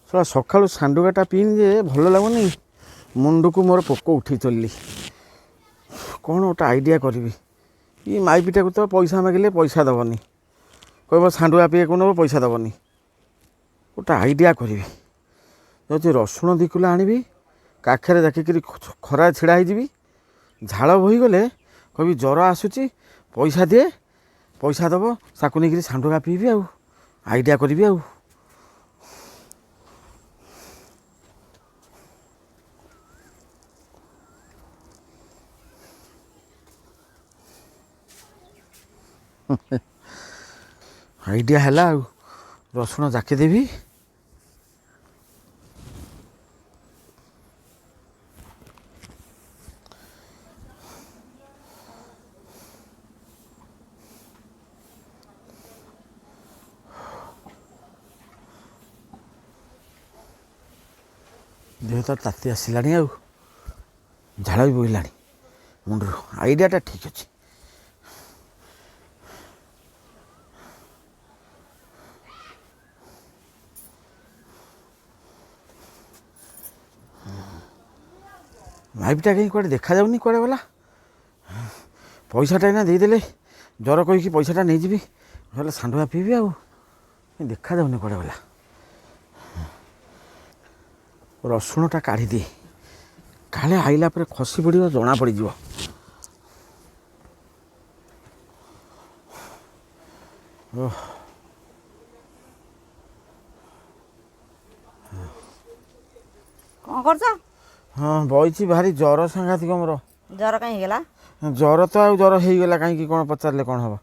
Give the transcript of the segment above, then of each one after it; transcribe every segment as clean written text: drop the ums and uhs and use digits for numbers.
ଶଳା ସକାଳୁ ସାଣ୍ଡୁଗାଟା ପିଇନି ଯେ ଭଲ ଲାଗୁନି, ମୁଣ୍ଡକୁ ମୋର ପୋକ ଉଠି ଚଲିଲି। କ'ଣ ଗୋଟେ ଆଇଡ଼ିଆ କରିବି। ଇ ମାଇପିଟାକୁ ତ ପଇସା ମାଗିଲେ ପଇସା ଦେବନି, କହିବ ସାଣ୍ଡୁଆ ପିଇବାକୁ ନେବ ପଇସା ଦେବନି। ଗୋଟେ ଆଇଡ଼ିଆ କରିବି। ଯାଉଛି ରସୁଣ 2 କିଲୋ ଆଣିବି, କାଖରେ ଜାକିକିରି ଖରା ଛିଡ଼ା ହେଇଯିବି, ଝାଳ ବୋହିଗଲେ କହିବି ଜ୍ୱର ଆସୁଛି ପଇସା ଦିଏ, ପଇସା ଦେବ, ତାକୁ ନେଇକିରି ସାଣ୍ଡୁଆ ପିଇବି ଆଉ ଆଇଡ଼ିଆ କରିବି ଆଉ। ଆଇଡ଼ିଆ ହେଲା ଆଉ ରସୁଣ ଜାକିଦେବି। ଦେହ ତ ତାତି ଆସିଲାଣି ଆଉ ଝାଳ ବି ବୋହିଲାଣି ମୁଣ୍ଡରୁ। ଆଇଡ଼ିଆଟା ଠିକ୍ ଅଛି। ମାଇପିଟା କାହିଁ କୁଆଡ଼େ ଦେଖାଯାଉନି, କୁଆଡ଼େ ଗଲା? ପଇସାଟା ଏଇନା ଦେଇଦେଲେ ଜ୍ୱର କହିକି ପଇସାଟା ନେଇଯିବି, ନହେଲେ ସାଣ୍ଡୁଆ ପିଇବି ଆଉ। ଦେଖାଯାଉନି କୁଆଡ଼େ ଗଲା। ରସୁଣଟା କାଢ଼ିଦିଏ, କାଳେ ଆଇଲା ପରେ ଖସି ପଡ଼ିବ ଜଣା ପଡ଼ିଯିବ। ଓହ, କ'ଣ କରୁଛ? ହଁ ବଇଛି, ଭାରି ଜ୍ୱର ସାଂଘାତିକ ମୋର। ଜ୍ୱର କାହିଁ ହେଇଗଲା? ଜ୍ୱର ତ ଆଉ ଜ୍ୱର ହେଇଗଲା କାହିଁକି କ'ଣ ପଚାରିଲେ କ'ଣ ହେବ।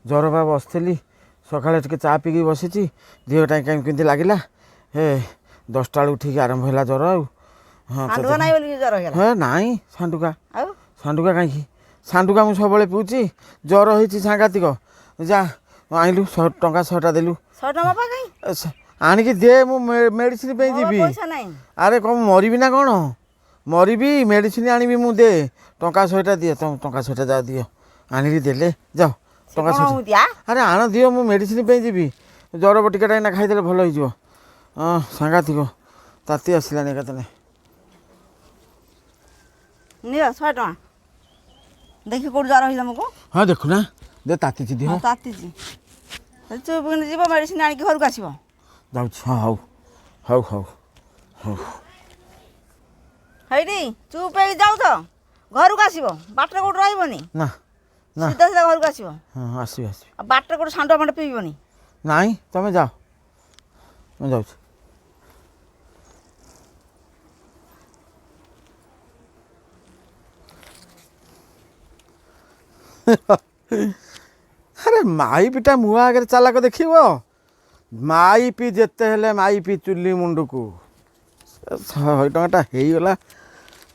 ଜ୍ୱର ବା ବସିଥିଲି ସକାଳେ ଟିକେ ଚା ପିଇକି ବସିଛି, ଦେହଟା କାହିଁ କେମିତି ଲାଗିଲା। ହେ 10ଟା ବେଳକୁ ଉଠିକି ଆରମ୍ଭ ହେଲା ଜ୍ୱର ଆଉ। ହଁ ସାଣ୍ଡୁକା ନାହିଁ ବୋଲି ଜ୍ୱର ହେଇଗଲା? ହଁ ନାଇଁ ସାଣ୍ଡୁକା। ଆଉ ସାଣ୍ଡୁକା କାହିଁକି? ସାଣ୍ଡୁକା ମୁଁ ସବୁବେଳେ ପିଉଛି, ଜ୍ୱର ହେଇଛି ସାଂଘାତିକ। ଯା ଆଣିଲୁ 100 ଟଙ୍କା, 100ଟା ଦେଲୁ। 100 ଟଙ୍କା ବାପା କାହିଁ? ଆଣିକି ଦେ, ମୁଁ ମେଡ଼ିସିନ ପାଇଁ ମୋର ଯିବି। ପଇସା ନାହିଁ। ଆରେ କ'ଣ ମରିବି ନା କ'ଣ? ମରିବି, ମେଡ଼ିସିନ ଆଣିବି ମୁଁ, ଦେ ଟଙ୍କା 100ଟା ଦିଅ, ଟଙ୍କା 100ଟା ଯା ଦିଅ, ଆଣିକି ଦେଲେ ଯାଅ ଟଙ୍କା କ'ଣ 100। ହଉଛି ଆ? ଆରେ ଆଣ ଦିଅ, ମୁଁ ମେଡ଼ିସିନ ପାଇଁ ଯିବି। ଜ୍ୱର ବଟିକାଟା ଏଇନା ଖାଇଦେଲେ ଭଲ ହେଇଯିବ। ହଁ ସାଂଘାତିକ ତାତି ଆସିଲାଣି ଏକାଥରେ। ନିଅ 100 ଟଙ୍କା, ଦେଖି କୋଉଠି ଜ୍ୱର ହେଇଛି ତମକୁ। ହଁ ଦେଖୁନା, ଦେ ତାତିଛି ଦେହ। ହଁ ତାତିଛି, ଚୁପ୍ କିନି ଯିବ ମେଡ଼ିସିନ ଆଣିକି ଘରକୁ ଆସିବ। ଯାଉଛି, ହଁ ହଉ ହଉ ହଉ ହଉ। ହେଇଟି ଚୁପ୍ ହେଇକି ଯାଉଛ, ଘରକୁ ଆସିବ, ବାଟରେ କୋଉଠି ରହିବନି। ନା ନା, ସିଧା ସିଧା ଘରକୁ ଆସିବ। ହଁ ଆସିବି ଆସିବି। ଆଉ ବାଟରେ କୋଉଠି ସାଣ୍ଡୁଆ ଫାଣ୍ଡୁଆ ପିଇବନି। ନାଇଁ ତମେ ଯାଅ, ମୁଁ ଯାଉଛି। ଆରେ ମାଇପିଟା ମୁହଁ ଆଗରେ ଚାଲାକ ଦେଖିବ, ମାଇପି ଯେତେ ହେଲେ ମାଇପି ଚୁଲି ମୁଣ୍ଡକୁ। 100 ଟଙ୍କାଟା ହେଇଗଲା,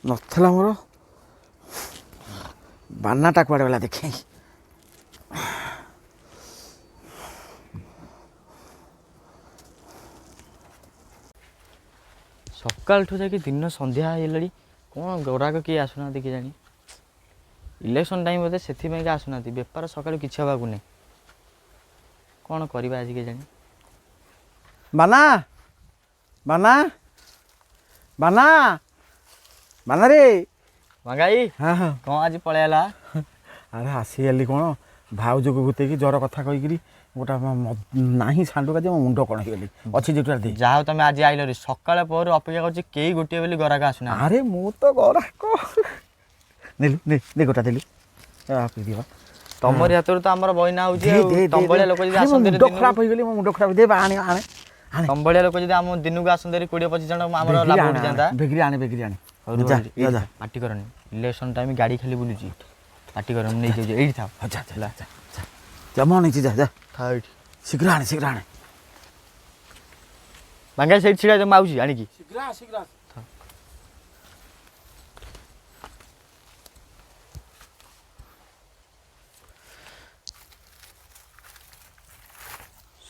ନଥିଲା ମୋର। ବାନାଟା କୁଆଡ଼େ ଗଲା ଦେଖେ। ସକାଳଠୁ ଯାଇକି ଦିନ ସନ୍ଧ୍ୟା ହେଇଗଲାଣି, କ'ଣ ଗରାକ କିଏ ଆସୁନାହାନ୍ତି କେଜାଣି। ଇଲେକ୍ସନ୍ ଟାଇମ୍ ବୋଧେ ସେଥିପାଇଁକା ଆସୁନାହାନ୍ତି। ବେପାର ସକାଳୁ କିଛି ହେବାକୁ ନାହିଁ, କ'ଣ କରିବା ଆଜି କେଜାଣି। ବାନା ବାନା ବାନା ବାନା ରେ। ମଙ୍ଗାଇ। ହଁ ହଁ। କ'ଣ ଆଜି ପଳେଇ ଆଇଲା? ଆରେ ଆସିଗଲି କ'ଣ, ଭାଉଜକୁ ଭୂତେଇକି ଜ୍ୱର କଥା କହିକିରି ଗୋଟା ନାହିଁ ସାଣ୍ଡୁକା ଯେ ମୋ ମୁଣ୍ଡ କ'ଣ ହେଇଗଲି ଅଛି ଯେଉଁଟା ଦେଇ। ଯାହା ହଉ ତମେ ଆଜି ଆଇଲ ରେ, ସକାଳ ପହରୁ ଅପେକ୍ଷା କରୁଛି କେହି ଗୋଟିଏ ବୋଲି ଗରାକ ଆସୁନାହାନ୍ତି। ଆରେ ମୁଁ ତ ଗରାକ ନେଲୁ, ନେ ନେ ଗୋଟା ଦେଲୁ ପିଇଦିଅ। ତମରି ହାତରୁ ତ ଆମର ବଇନା ହଉଛି। ଦେ, ଆଉ ଦେ, ଦେ, ତମ ଭଳିଆ ଦେ। ଲୋକ ଯଦି ଆରେ ମୋ ଆସନ୍ତେ ମୁଣ୍ଡ ଦିନକୁ- ଖରାପ ହେଇଗଲି, ମୋ ମୁଣ୍ଡ ଖରାପ। ଦେ ବା, ଆଣେ ଆଣେ ଆଣେ। ତମ ଭଳିଆ ଲୋକ ଯଦି ଆମ ଦିନକୁ ଆସନ୍ତେ 20-25 ଜଣ, ଆମର ବେଗିରି ଲାଭ ଆଣେ, ଉଠିଯାନ୍ତା। ଆଣେ, ବେଗିରି ଆଣେ, ବେଗିରି ଆଣେ। ହଉ ରୁହ, ଯା, ଏଇଠି ଯା, ଯା। ଥାଅ, ପାଟି କରନି, ଇଲେକ୍ସନ ଟାଇମ୍ ଗାଡ଼ି ଖାଲି ବୁଲୁଛି, ପାଟି କରନି, ମୁଁ ନେଇକି ଯାଉଛି, ଏଇଠି ଥାଅ। ହଉ, ଯା, ଯା, ଯା, ଯା, ଯା, ମୁଁ ନେଇଛି, ଯା ଯା। ଥାଅ ଏଇଠି। ଶୀଘ୍ର ଆଣେ, ଶୀଘ୍ର ଆଣେ। ବାଙ୍ଗା ସେଇଠି ଛିଡ଼ା ହେଇଯାଅ, ମୁଁ ଆଉଛି ଆଣିକି। ଶୀଘ୍ର ଶୀଘ୍ର।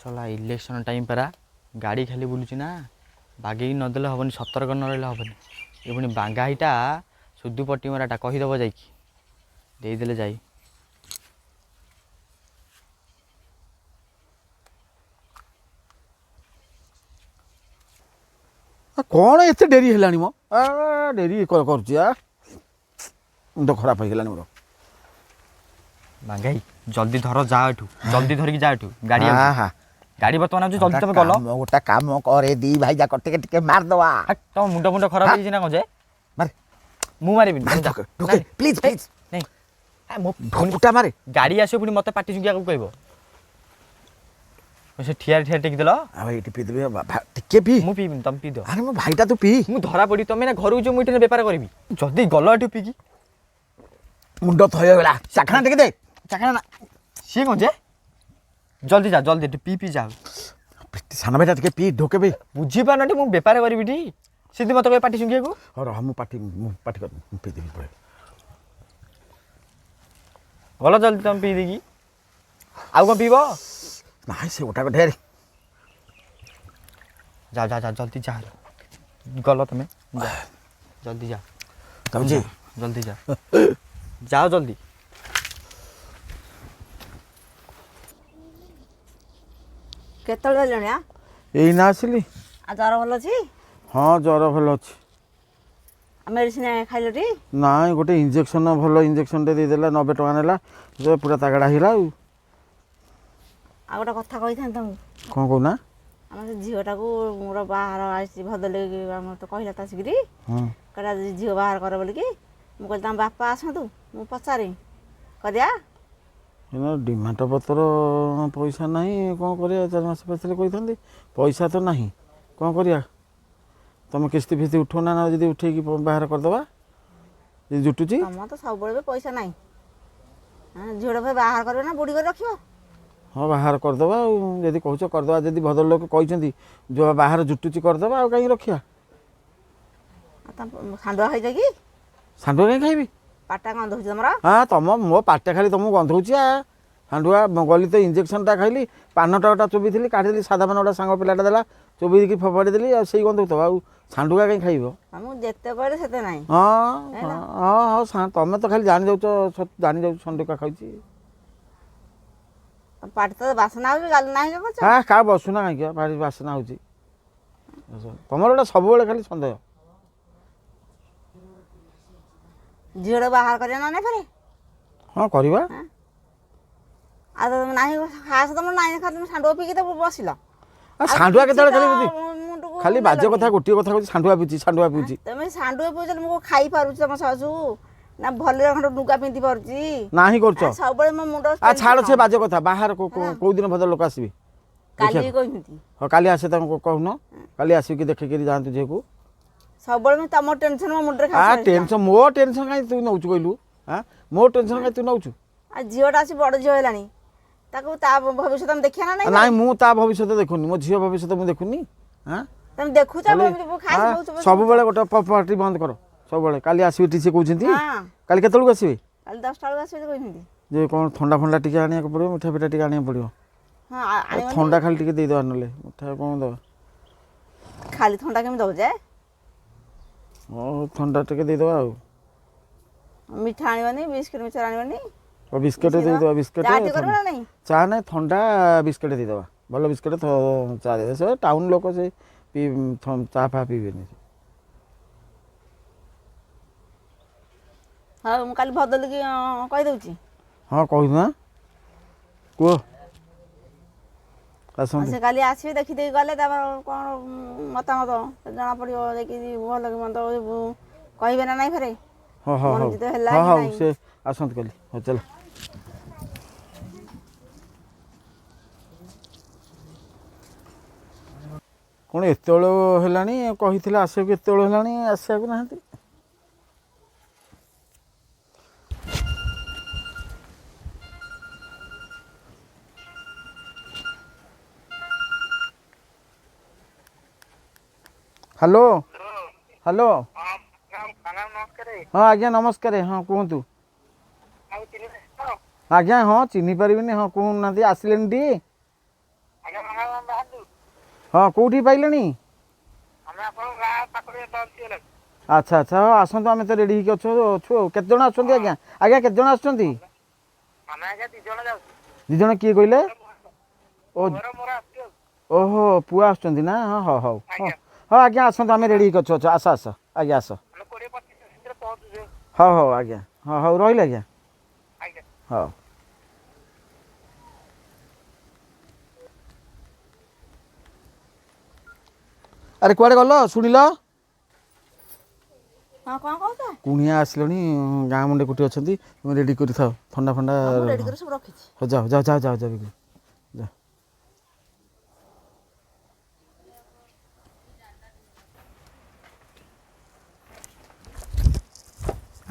ଶଳା ଇଲେକ୍ସନ ଟାଇମ୍ ପରା, ଗାଡ଼ି ଖାଲି ବୁଲୁଛି ନା, ବାଗେଇକି ନଦେଲେ ହେବନି, ସତର୍କ ନ ରହିଲେ ହେବନି। ଏ ପୁଣି ବାଙ୍ଗାଇଟା ସୁଦୁ ପଟି ମରାଟା କହିଦେବ ଯାଇକି, ଦେଇଦେଲେ ଯାଇ। କ'ଣ ଏତେ ଡେରି ହେଲାଣି ମ? ଡେରି କରୁଛି। ମୁଣ୍ଡ ଖରାପ ହେଇଗଲାଣି ମୋର। ବାଙ୍ଗାଇ, ଜଲ୍ଦି ଧର, ଯା ଏଠୁ, ଜଲ୍ଦି ଧରିକି ଯା ଏଠୁ। ଗାଡ଼ି ଆଉଛି। ଆହା। ଗାଡ଼ି ବର୍ତ୍ତମାନ ଆଉଛି, ଜଲ୍ଦି ତମେ ଗଲ। ଗୋଟେ କାମ କରେ, ଦି ଭାଇ ଯାକ ଟିକେ ଟିକେ ମାରିଦବା। ଆ, ତମ ମୁଣ୍ଡ ଫୁଣ୍ଡ ଖରାପ ହେଇଯାଇଛି ନା କ'ଣ ଯେ? ମାରେ। ମୁଁ ମାରିବିନି, ତମେ ଯାଅ। ଢୋକେ, ପ୍ଲିଜ୍ ପ୍ଲିଜ୍। ନାଇଁ, ମୋ ଢୋକୁଟା ମାରେ। ଗାଡ଼ି ଆସିବ, ପୁଣି ମୋତେ ପାଟି ଚୁଙ୍କିବାକୁ କହିବ। ସେ ଠିଆ ଠିଆ ଟେକିଦେଲ। ଆଉ ଏଇଠି ପିଇଦେବି, ଟିକେ ପିଇ। ମୁଁ ପିଇବିନି, ତମେ ପିଇଦିଅ। ଆରେ ମୋ ଭାଇଟା, ତୁ ପିଇ। ମୁଁ ଧରା ପଡ଼ି, ତମେ ନା ଘରକୁ ଯିବ, ମୁଁ ଏଠି ବେପାର କରିବି। ଯଦି ଗଲ ଏଠୁ ପିଇକି। ମୁଣ୍ଡ ଥୟ ହେଇଗଲା, ଚାଖଣା ଟିକେ ଦେ। ଚାଖଣା ନା, ସିଏ କ'ଣ ଯେ? ଜଲ୍ଦି ଯା, ଜଲ୍ଦି ଏଠି ପିଇ ପିଇ ଯାଅ। ସାନ ଭାଇଟା, ଟିକେ ପିଇ, ଢୋକେ ପି। ବୁଝିପାରୁନାହାନ୍ତି, ମୁଁ ବେପାର କରିବି ଟି, ସେମିତି ମୋତେ କହିବେ ପାଟି ଶୁଙ୍ଘିବାକୁ। ହଉ ରହ, ମୁଁ ପାଟି କରି ମୁଁ ପିଇଦେବି ପରେ। ଗଲ ଜଲ୍ଦି ତମେ ପିଇ ଦେଇକି। ଆଉ କ'ଣ ପିଇବ? ନାଇଁ, ସେ ଗୋଟାକ ଢେର। ଯା ଯା ଯା, ଜଲ୍ଦି ଯା। ଗଲ ତମେ, ଯା ଜଲ୍ଦି ଯା। ଯାଉଛି। ଜଲ୍ଦି ଯା, ଯାଅ ଜଲ୍ଦି। କେତେବେଳେ ଗଲେଣି ଆ? ଏଇନା ଆସିଲି। ଆଉ ଜ୍ୱର ଭଲ ଅଛି? ହଁ, ଜ୍ୱର ଭଲ ଅଛି। ଆଉ ମେଡ଼ିସିନ ଖାଇଲଟି? ନାଇଁ, ଗୋଟେ ଇଞ୍ଜେକ୍ସନ୍, ଭଲ ଇଞ୍ଜେକ୍ସନ୍ଟେ ଦେଇଦେଲା, 90 ଟଙ୍କା ନେଲା, ସେ ପୁରା ତାଗଡ଼ା ହେଇଗଲା ଆଉ। ଆଉ ଗୋଟେ କଥା କହିଥାନ୍ତି ତମକୁ। କ'ଣ କହୁନା? ଆମ ସେ ଝିଅଟାକୁ ମୋର ବାହାର ଆସିଛି ଭଦ୍ରଲୋକି, ଆମର ତ କହିଲା ତ ଆସିକିରି। କହିଲା ଝିଅ ବାହାର କର ବୋଲିକି। ମୁଁ କହିଲି ତମ ବାପା ଆସନ୍ତୁ, ମୁଁ ପଚାରେ, କରିବା। ଏଇନା ଡିମାଣ୍ଡ ପତ୍ର ପଇସା ନାହିଁ, କ'ଣ କରିବା? 4 ମାସ ପଛରେ କହିଥାନ୍ତି, ପଇସା ତ ନାହିଁ, କ'ଣ କରିବା? ତମେ କିସ୍ତି ଫିସ୍ତି ଉଠଉନା ନା? ଯଦି ଉଠେଇକି ବାହାର କରିଦେବା, ଯଦି ଜୁଟୁଛି। ତମର ତ ସବୁବେଳେ ବି ପଇସା ନାହିଁ। ହଁ, ଝିଅଟା ଫେର ବାହାର କରିବ ନା ବୁଢ଼ୀ କରି ରଖିବ? ହଁ, ବାହାର କରିଦେବା ଆଉ, ଯଦି କହୁଛ କରିଦେବା। ଯଦି ଭଦ୍ରଲୋକ କହିଛନ୍ତି, ଯେଉଁ ବାହାର ଜୁଟୁଛି କରିଦେବା, ଆଉ କାହିଁକି ରଖିବା? ଆଉ ତମ ସାଣ୍ଡୁଆ ଖାଇଛ କି? ସାଣ୍ଡୁଆ କାହିଁ ଖାଇବି? ପାଟା ଗନ୍ଧ ହେଉଛି ତମର। ହଁ, ତମ ମୋ ପାଟିଟା ଖାଲି ତମକୁ ଗନ୍ଧଉଛି। ହାଣ୍ଡୁଆ ଗଲି ତ ଇଞ୍ଜେକ୍ସନଟା ଖାଇଲି, ପାନଟା ଗୋଟା ଚୋବେଇଥିଲି, କାଢ଼ିଦେଲି। ସାଧା ପାନ ଗୋଟା ସାଙ୍ଗ ପିଲାଟା ଦେଲା, ଚୋବେଇକି ଫୋପାଡ଼ି ଦେଲି। ଆଉ ସେଇ ଗନ୍ଧଉଥିବ, ଆଉ ସାଣ୍ଡୁଆ କାହିଁ ଖାଇବ? ତମକୁ ଯେତେ କହିଲେ ସେତେ ନାହିଁ। ହଁ, ତମେ ତ ଖାଲି ଜାଣିଯାଉଛ, ଜାଣିଯାଉଛ ସଣ୍ଡୁକା ଖାଉଛି। ତମ ପାଟି ତ ବାସନା ହେଉଛି, ଗାଲି ନାହିଁ କରୁଛ। ହଁ, କାହା ବସୁନା କାହିଁକି? ଭାରି ବାସନା ହେଉଛି ତମର, ଗୋଟେ ସବୁବେଳେ ଖାଲି ସନ୍ଦେହ। ଝିଅଟା ବାହାର କରିବା ନା ନାଇଁ ଫେରେ? ହଁ, କରିବା। ଆଉ ତମେ ନାହିଁ ଖାସ, ତମର ନାହିଁ, ଖାଲି ତମେ ସାଣ୍ଡୁଆ ପିଇକି ତ ବସିଲ। ଆଉ ସାଣ୍ଡୁଆ କିଛି କେତେବେଳେ ତ ଖାଲି ପିଉଛି? ମୁଣ୍ଡକୁ ଖାଲି ବାଜେ ନେଲନି। କଥା, ଗୋଟିଏ କଥା କହୁଛି, ସାଣ୍ଡୁଆ ପିଉଛି, ସାଣ୍ଡୁଆ ପିଉଛି। ତମେ ସାଣ୍ଡୁଆ ପିଉଛ, ମୁଁ ଖାଇ ପାରୁଛି ତମ ଶାଶୁ ନା ଭଲରେ ଖଣ୍ଡେ ଲୁଗା ପିନ୍ଧି ପାରୁଛି? ନାହିଁ କରୁଛ। ଆ, ସବୁବେଳେ ମୋ ମୁଣ୍ଡ ଆ ଛାଡ଼ ସେ ବାଜେ କଥା। ବାହାର କୋଉ ଦିନ ଭଦ୍ର ଲୋକ ଆସିବେ? କାଲି ଦେଖିବାକୁ। କହିଛନ୍ତି। ହଁ, କାଲି ଆସେ, ତାଙ୍କୁ କହୁନ କାଲି ଆସିକି ଦେଖିକିରି ଯାଆନ୍ତୁ ଝିଅକୁ। ସବୁବେଳେ ମୁଁ ତମ ଟେନସନ ମୋ ମୁଣ୍ଡରେ ଆ ଖାସ। ଟେନସନ୍, ମୋ ଟେନସନ୍ କାହିଁ ତୁ ନେଉଛୁ କହିଲୁ? ଆଁ, ମୋ ଟେନସନ୍ କାହିଁ ତୁ ନେଉଛୁ? ଆଉ ଝିଅଟା ଆସି ବଡ଼ ଝିଅ ହେଲାଣି, ତାକୁ ତା ଭବିଷ୍ୟତ ଆମେ ଦେଖିବା ନା ନାଇଁ? ନାଇଁ, ମୁଁ ତା ଭବିଷ୍ୟତ ଦେଖୁନି, ମୋ ଝିଅ ଭବିଷ୍ୟତ ମୁଁ ଦେଖୁନି? ଆଁ? ତମେ ଦେଖୁଛ। ଖାଲି- ଖାସ ଆ, ବହୁତ ସବୁବେଳେ ଗୋଟେ ପାଟି ବନ୍ଦ କର ସବୁବେଳେ। କାଲି ଆସିବେ ଟି, ସେ କହୁଛନ୍ତି। ହଁ। କାଲି କେତେବେଳକୁ ଆସିବେ? କାଲି 10ଟା ବେଳକୁ ଆସିବେ କହିଛନ୍ତି। ଯେ କ'ଣ ଥଣ୍ଡା ଫଣ୍ଡା ଟିକେ ଆଣିବାକୁ ପଡ଼ିବ, ମିଠା ଫିଠା ଟିକେ ଆଣିବାକୁ ପଡ଼ିବ। ହଁ, ଆଣିବନି? ଥଣ୍ଡା ଖାଲି ଟିକେ ଦେଇଦେବା, ନହେଲେ ମିଠା କ'ଣ ଦେବା? ଖାଲି ଥଣ୍ଡା କେମିତି ଦବ ଯେ? ହଉ, ଥଣ୍ଡା ଟିକେ ଦେଇଦେବା ଆଉ। ମିଠା ଆଣିବନି, ବିସ୍କୁଟ ମିକ୍ସଚର ଆଣିବନି? ଆଉ ବିସ୍କେଟ୍ ଦେଇଦେବା, ବିସ୍କେଟ୍। ଚା ଟିକେ କରିବ ନା ନାଇଁ? ଚା ନାଇଁ, ଥଣ୍ଡା ବିସ୍କେଟ୍ ଦେଇଦେବା, ଭଲ ବିସ୍କେଟ୍, ଚା ଦେଇଦେବା। ସେ ଟାଉନ୍ ଲୋକ, ସେ ପିଇ ଚା ଫା ପିଇବେନି। ହଉ, ମୁଁ କାଲି ଭଦ୍ରଲୋକି କହିଦେଉଛି। ହଁ, କହୁନା, କୁହ। ଆଉ ଆସନ୍ତୁ। ସେ କାଲି ଆସିବେ, ଦେଖିଦେଇକି ଗଲେ ତାପରେ କ'ଣ ମତାମତ ଜଣା ପଡ଼ିବ ଯାଇକି, ଭଲ କି ମନ୍ଦ କହିବେ ନା ନାଇଁ ଫେରେ? ହଁ, ହଉ। ମନୋଜିତ ହେଲା ହଁ କି ହଉ ନାଇଁ? ସେ ଆସନ୍ତୁ କାଲି। ହଉ, ଚାଲ। କ'ଣ ଏତେବେଳ ହେଲାଣି? କହିଥିଲେ ଆସିବାକୁ, ଏତେବେଳ ହେଲାଣି ଆସିବାକୁ ନାହାନ୍ତି। Hello hello. ନମସ୍କାର। ହଁ ଆଜ୍ଞା, ନମସ୍କାର। ହଁ, କୁହନ୍ତୁ। ଆଉ ଚିହ୍ନି ଆଜ୍ଞା, ହଁ, ଚିହ୍ନି ପାରିବିନି? ହଁ, କହୁନାହାନ୍ତି, ଆସିଲେଣି ଟି? ଆଜ୍ଞା, ବାହାରିଲୁ। ହଁ, କେଉଁଠି ପାଇଲେଣି? ଆମେ ଆପଣଙ୍କ ଗାଁ ପାଖରେ ପହଞ୍ଚିଗଲାଣି। ଆଚ୍ଛା, ହଁ, ଆସନ୍ତୁ, ଆମେ ତ ରେଡ଼ି ହେଇକି ଅଛୁ ଅଛୁ ଆଉ। କେତେ ଜଣ ଆସୁଛନ୍ତି ଆଜ୍ଞା? ଆଜ୍ଞା, କେତେ ଜଣ ଆସୁଛନ୍ତି? ଆମେ ଆଜ୍ଞା 2 ଜଣ ଯାଉଛୁ। 2 ଜଣ କିଏ କହିଲେ? ଓ ମୋର ମୋର ଆସୁଛୁ ଆଉ। ଓହୋ, ପୁଅ ଆସୁଛନ୍ତି ନା? ହଁ, ହଉ ହଉ ହଁ। ଆଜ୍ଞା। ହଁ ଆଜ୍ଞା ଆସନ୍ତୁ, ଆମେ ରେଡ଼ି ହେଇକି ଅଛୁ ଅଛୁ, ଆସ ଆସ ଆଜ୍ଞା ଆସ। ଆମେ 20-25 ଭିତରେ ପହଞ୍ଚୁଛୁ। ହଉ ହଉ ଆଜ୍ଞା, ହଁ ହଉ ରହିଲି ଆଜ୍ଞା। ଆଜ୍ଞା। ହଉ। ଆରେ କୁଆଡ଼େ ଗଲ, ଶୁଣିଲ? ହଁ, କ'ଣ କହୁଛ? କୁଣିଆ ଆସିଲେଣି, ଗାଁ ମୁଣ୍ଡେ କୋଉଠି ଅଛନ୍ତି, ତୁମେ ରେଡ଼ି କରିଥାଅ ଥଣ୍ଡା ଫଣ୍ଡା। ମୁଁ ରେଡ଼ି କରି ସବୁ ରଖିଛି। ହଉ ଯାଅ ଯାଅ ଯାଅ ଯାଅ ଯାଅ ବିକୁ ଯାଅ।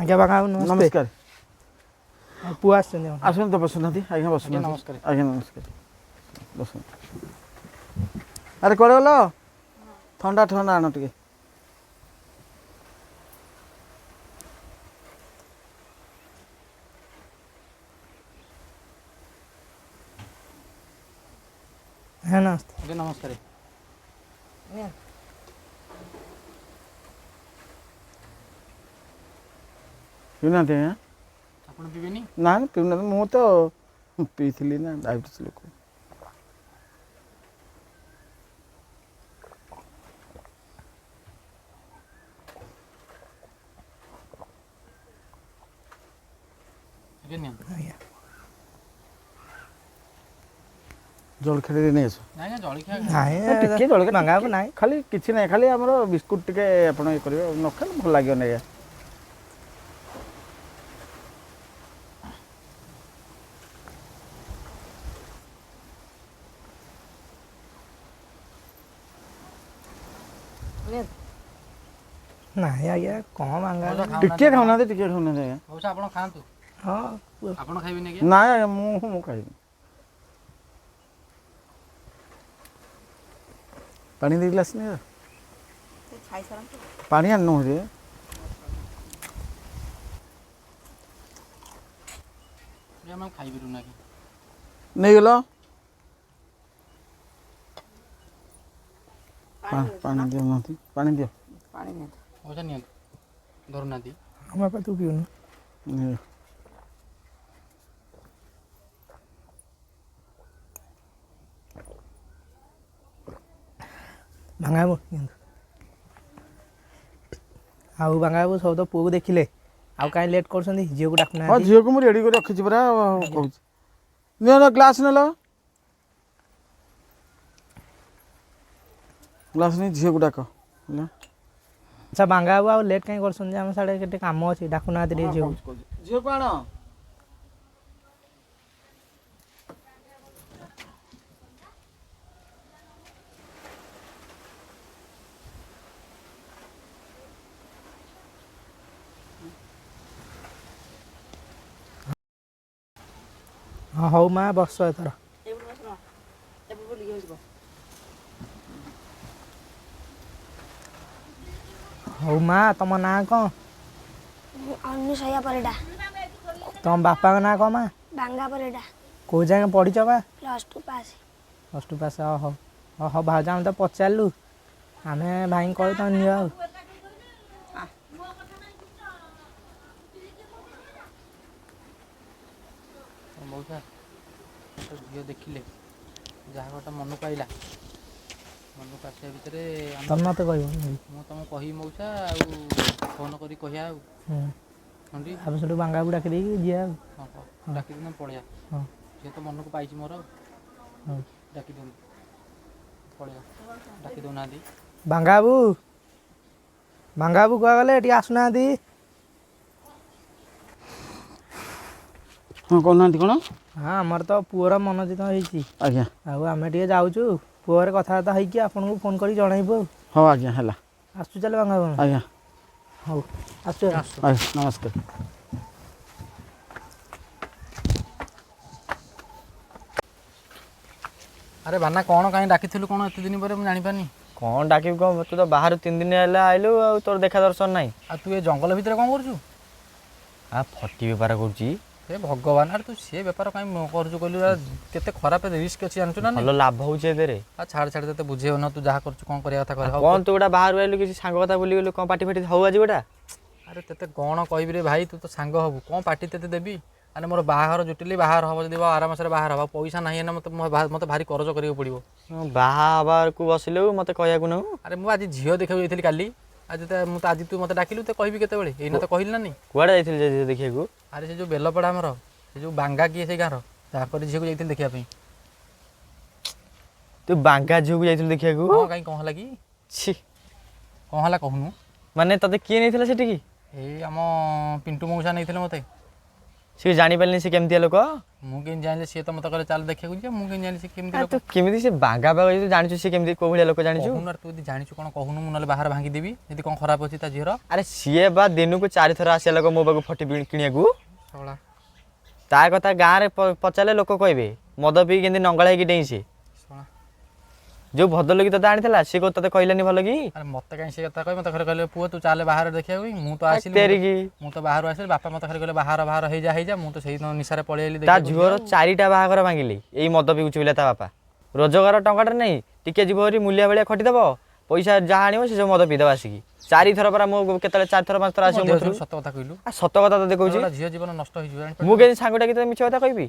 ଆଜ୍ଞା ବାବା, ନମସ୍ତେ। ନମସ୍କାର। ଆଉ ପୁଅ ଆସିଛନ୍ତି ଆମର। ଆସନ୍ତୁ ତ, ବସୁନାହାନ୍ତି ଆଜ୍ଞା, ବସୁନାହାନ୍ତି। ନମସ୍କାର। ଆଜ୍ଞା ନମସ୍କାର, ବସନ୍ତୁ। ଆରେ କୁଆଡ଼େ ଗଲ? ଥଣ୍ଡା ଥଣ୍ଡା ଆଣ ଟିକେ। ହଁ ନମସ୍ତେ। ଆଜ୍ଞା ନମସ୍କାର। ପିଉନାହାନ୍ତି ଆଜ୍ଞା? ଆପଣ ପିଇବେନି? ନା ପିଉନାହାନ୍ତି, ମୁଁ ତ ପିଇଥିଲି ନା, ଡାଇବେଟିସ୍ ଲୋକ। ଆଜ୍ଞା ନିଅନ୍ତୁ। ଆଜ୍ଞା। ଜଳଖିଆ ଟିକେ ନେଇ ଆସ। ନାଇଁ ଆଜ୍ଞା, ଜଳଖିଆ ନାଇଁ। ନା, ଟିକେ ଜଳଖିଆ। ବାଙ୍ଗା ବାବୁ ନାଇଁ। ଖାଲି କିଛି ନାହିଁ, ଖାଲି ଆମର ବିସ୍କୁଟ ଟିକେ ଆପଣ ଇଏ କରିବେ, ନ ଖାଇଲେ ଭଲ ଲାଗିବନି ଆଜ୍ଞା। ନାଇଁ ଆଜ୍ଞା, କ'ଣ ବାଙ୍ଗା? ମଉସା ଖାଉନାହାନ୍ତି। ଟିକେ ଖାଉନାହାନ୍ତି, ଟିକେ ଖାଉନାହାନ୍ତି ଆଜ୍ଞା। ମଉସା ଆପଣ ଖାଆନ୍ତୁ। ହଁ ପୁଅ। ଆପଣ ଖାଇବେନି ଆଜ୍ଞା? ନାଇଁ ଆଜ୍ଞା, ମୁଁ ଖାଇବି। ପାଣି 2 ଗ୍ଲାସ୍ ନିଅ। ଖାଇସାରନ୍ତୁ। ପାଣି ଆଣିନୁ ରେ? ଆଜ୍ଞା, ଆମେ ଖାଇପାରିବୁନି ଆଜ୍ଞା। ନେଇଗଲ, ପାଣି ଦିଅନାହାନ୍ତି, ପାଣି ଦିଅ। ପାଣି ନିଅନ୍ତୁ। ମଉସା ନିଅନ୍ତୁ, ଧରୁନାହାନ୍ତି। ଆମ ବାପା, ତୁ ପିଉନୁ? ନିଅ। ବାଙ୍ଗା ବାବୁ ନିଅନ୍ତୁ। ଆଉ ବାଙ୍ଗା ବାବୁ, ସବୁ ତ ପୁଅକୁ ଦେଖିଲେ, ଆଉ କାହିଁ ଲେଟ୍ କରୁଛନ୍ତି? ଝିଅକୁ ହଁ। ଡାକୁନାହାନ୍ତି? ଝିଅକୁ ମୁଁ ରେଡ଼ି କରି ରଖିଛି ପରା, ଆଉ କହୁଛି। ନିଅ ନିଅ, ଗ୍ଲାସ୍ ନେଲ, ଗ୍ଲାସ୍ ନେଇ ଝିଅକୁ ଡାକ ହେଲା। ଆଚ୍ଛା ବାଙ୍ଗା ବାବୁ, ଆଉ ଲେଟ୍ କାହିଁ କରୁଛନ୍ତି? ଆମ ସାଡ଼େ କେତେ କାମ ଅଛି, ଡାକୁନାହାନ୍ତି ଟିକେ ଝିଅକୁ? ଝିଅକୁ ଆଣ। ହଁ ହଉ ମା, ବସ ଏଥର। ଏପଟେ ବସ ମା, ଏବେ ବୁଲିକି ଯିବ। ହଉ ମା, ତମ ନାଁ କ'ଣ? ଅନୁସୟା ପରିଡ଼ା। ତମ ବାପାଙ୍କ ନାଁ କ'ଣ ମା? ବାଙ୍ଗା ପରିଡ଼ା। କେଉଁ ଯାଏଁ ପଢ଼ିଛ ମା? +2 ପାସ୍। +2 ପାସ୍। ହଉ ହଉ ଭାଉଜ, ଆମେ ତ ପଚାରିଲୁ, ଆମେ ଭାଇଙ୍କୁ କହିବୁ, ତମେ ନିଅ ଆଉ। ମଉସା ତ ଝିଅ ଦେଖିଲେ, ଯାହା ଗୋଟେ ମନକୁ ଆଇଲା, ମନକୁ ଆସିବା ଭିତରେ ଆମେ ତମେ ମୋତେ କହିବ। ମୁଁ ତମକୁ କହିବି ମଉସା, ଆଉ ଫୋନ୍ କରି କହିବା ଆଉ। ହୁଁ। ହଁ। ଆମେ ସେଠୁ ବାଙ୍ଗାକୁ ଡାକି ଦେଇକି ଯିବା ଆଉ। ହଁ ହଉ, ଡାକି ଦିଅନ୍ତୁ, ପଳେଇବା। ହଁ। ଝିଅ ତ ମନକୁ ପାଇଛି ମୋର ଆଉ। ହଉ। ଡାକି ଦିଅନ୍ତୁ, ପଳେଇବା। ଡାକି ଦେଉନାହାନ୍ତି। ବାଙ୍ଗା ବାବୁ, ବାଙ୍ଗା ବାବୁ, କୁଆଗଲେ? ଟିକେ ଆସୁନାହାନ୍ତି। ହଁ, କହୁନାହାନ୍ତି କ'ଣ? ହଁ, ଆମର ତ ପୁଅର ମନୋଜିତ ହେଇଛି। ଆଜ୍ଞା। ଆଉ ଆମେ ଟିକେ ଯାଉଛୁ, ପୁଅରେ କଥାବାର୍ତ୍ତା ହେଇକି ଆପଣଙ୍କୁ ଫୋନ୍ କରି ଜଣାଇବୁ ଆଉ। ହଉ ଆଜ୍ଞା, ହେଲା। ଆସୁଛୁ ଚାଲେ ବାଙ୍ଗା ବାବୁ। ଆଜ୍ଞା। ହଉ, ଆସୁଛୁ। ଆଜ୍ଞା ନମସ୍କାର। ଆରେ ବାନା, କ'ଣ କାହିଁ ଡାକିଥିଲୁ କ'ଣ ଏତେ ଦିନ ପରେ, ମୁଁ ଜାଣିପାରିନି। କ'ଣ ଡାକିବି କ'ଣ, ତୁ ତ ବାହାରୁ 3 ଦିନ ହେଲା ଆଇଲୁ, ଆଉ ତୋର ଦେଖା ଦର୍ଶନ ନାହିଁ। ଆଉ ତୁ ଏ ଜଙ୍ଗଲ ଭିତରେ କ'ଣ କରୁଛୁ? ଆ ଫଟି ବେପାର କରୁଛି। ହେ ଭଗବାନ, ଆରେ ତୁ ସେ ବେପାର କାହିଁ କରୁଛୁ କହିଲୁ? କେତେ ଖରାପ ରିସ୍କ ଅଛି ଜାଣିଛୁ ନା ନାଇଁ? ଭଲ ଲାଭ ହେଉଛି ଏଥିରେ। ଆଉ ଛାଡ଼ ଛାଡ଼, ତତେ ବୁଝେଇବ ନା, ତୁ ଯାହା କରୁଛୁ କ'ଣ କରିବା କଥା କର। ହଉ। କ'ଣ ତୁ ଗୋଟା ବାହାରୁ ଆଇଲୁ, କିଛି ସାଙ୍ଗ କଥା ଭୁଲିଗଲୁ? କ'ଣ ପାଟି ଫାଟି ହଉ ଆଜି ଗୋଟା? ଆରେ ତତେ କ'ଣ କହିବି ରେ ଭାଇ, ତୁ ତ ସାଙ୍ଗ ହବୁ, କ'ଣ ପାଟି ତତେ ଦେବି? ଆରେ ମୋର ବାହାଘର ଜୁଟିଲି, ବାହାଘର ହେବ ଯଦି ଆର ମାସରେ ବାହାଘର ହେବ, ପଇସା ନାହିଁ ଏଇନା। ମୋତେ ଭାରି କରଜ କରିବାକୁ ପଡ଼ିବ। ବାହା ହେବାକୁ ବସିଲୁ, ମୋତେ କହିବାକୁ ନାହୁଁ? ଆରେ ମୁଁ ଆଜି ଝିଅ ଦେଖିବାକୁ ଯାଇଥିଲି କାଲି। ଆଜି ତ ମୁଁ ତ ଆଜି ତୁ ମୋତେ ଡାକିଲୁ ତ କହିବି କେତେବେଳେ? ଏଇନା ତ କହିଲି ନା ନି। କୁଆଡ଼େ ଯାଇଥିଲି ଯେ ଝିଅ ଦେଖିବାକୁ? ଆରେ ସେ ଯେଉଁ ବେଲପଡ଼ା ଆମର ସେ ଯେଉଁ ବାଙ୍ଗା କିଏ ସେଇ ଗାଁର, ତାଙ୍କରି ଝିଅକୁ ଯାଇଥିଲି ଦେଖିବା ପାଇଁ। ତୁ ବାଙ୍ଗା ଝିଅକୁ ଯାଇଥିଲୁ ଦେଖିବାକୁ? ହଁ, କାଇଁ, କ'ଣ ହେଲା କି? ଛି। କ'ଣ ହେଲା କହୁନୁ? ମାନେ ତତେ କିଏ ନେଇଥିଲା ସେଠିକି? ଏଇ ଆମ ପିଣ୍ଟୁ ମଉସା ନେଇଥିଲେ ମୋତେ। ସେ ଜାଣିପାରିଲିନି ସେ କେମିତିଆ ଲୋକ? ମୁଁ କେମିତି ଜାଣିଲି? ସିଏ ତ ମୋତେ କହିଲେ ଚାଲ ଦେଖିବାକୁ ଯିବା, ମୁଁ କେମିତି ଜାଣିଲି ସେ କେମିତି ଆ, ଲୋକ? ତୁ କେମିତି ସେ ବାଙ୍ଗା ପାଖ ଯାଇଛୁ, ଜାଣିଛୁ ସେ କେମିତି, କୋଉ ଭଳିଆ ଲୋକ ଜାଣିଛୁ? କହୁନୁ। ଆରେ ତୁ ଯଦି ଜାଣିଛୁ କ'ଣ କହୁନୁ, ମୁଁ ନହେଲେ ବାହାର ଭାଙ୍ଗିଦେବି ଯଦି କ'ଣ ଖରାପ ଅଛି ତା ଝିଅର। ଆରେ ସିଏ ବା ଦିନକୁ 4 ଥର ଆସିବା ଲୋକ ମୋ ପାଖକୁ ଫଟି କିଣିବାକୁ। ଶଳା। ତା କଥା ଗାଁରେ ପଚାରିଲେ ଲୋକ କହିବେ, ମଦ ପିଇ କେମିତି ନଙ୍ଗଳା ହେଇକି ଡେଇଁ ସେ। ଶଳା। ଯୋଉ ଭଦ୍ରଲୋକି ତତେ ଆଣିଥିଲା, ସିଏ କଣ ତତେ କହିଲାନି ଭଲ କି? ଆରେ ମତେ କାହିଁ ସେ କଥା କହି, ମତେ ଖାଲି କହିଲେ ପୁଅ ତୁ ଚାଲେ ବାହାରେ ଦେଖିବାକୁ। ମୁଁ ତ ଆସିଲି, ତେରିକି। ମୁଁ ତ ବାହାରୁ ଆସିଲି, ବାପା ମତେ ଖାଲି କହିଲେ ବାହାର ବାହାର ହେଇଯା ହେଇଯା, ମୁଁ ତ ସେଇ ନିଶାରେ ପଳେଇ ଆଇଲି ତା ଦେଖିବାକୁ। ଝିଅର ଚାରିଟା ବାହାଘର ଭାଙ୍ଗିଲି ଏଇ ମଦ ପିଉଛୁ ବୋଲି। ତା ବାପା ରୋଜଗାର ଟଙ୍କାଟେ ନାହିଁ, ଟିକେ ଯିବ ଭାରି ମୂଲିଆ ଭଳିଆ ଖଟିଦବ, ପଇସା ଯାହା ଆଣିବ ସେ ସବୁ ମଦ ପିଇଦବ ଆସିକି। ଚାରିଥର ପରା ମୁଁ କେତେବେଳେ ଚାରିଥର ପାଞ୍ଚ ଥର ଆସିବ ମୋ ଥ୍ରୁ। ସତ କଥା କହିଲୁ। ଆ, ସତ କଥା ତତେ କହୁଛି। ଗୋଟେ ଝିଅ ଜୀବନ ନଷ୍ଟ ହେଇଯିବ ଜାଣିପାରୁଛୁ? ମୁଁ କେମିତି ସାଙ୍ଗଟା କି ତତେ ମିଛ କଥା କହିବି?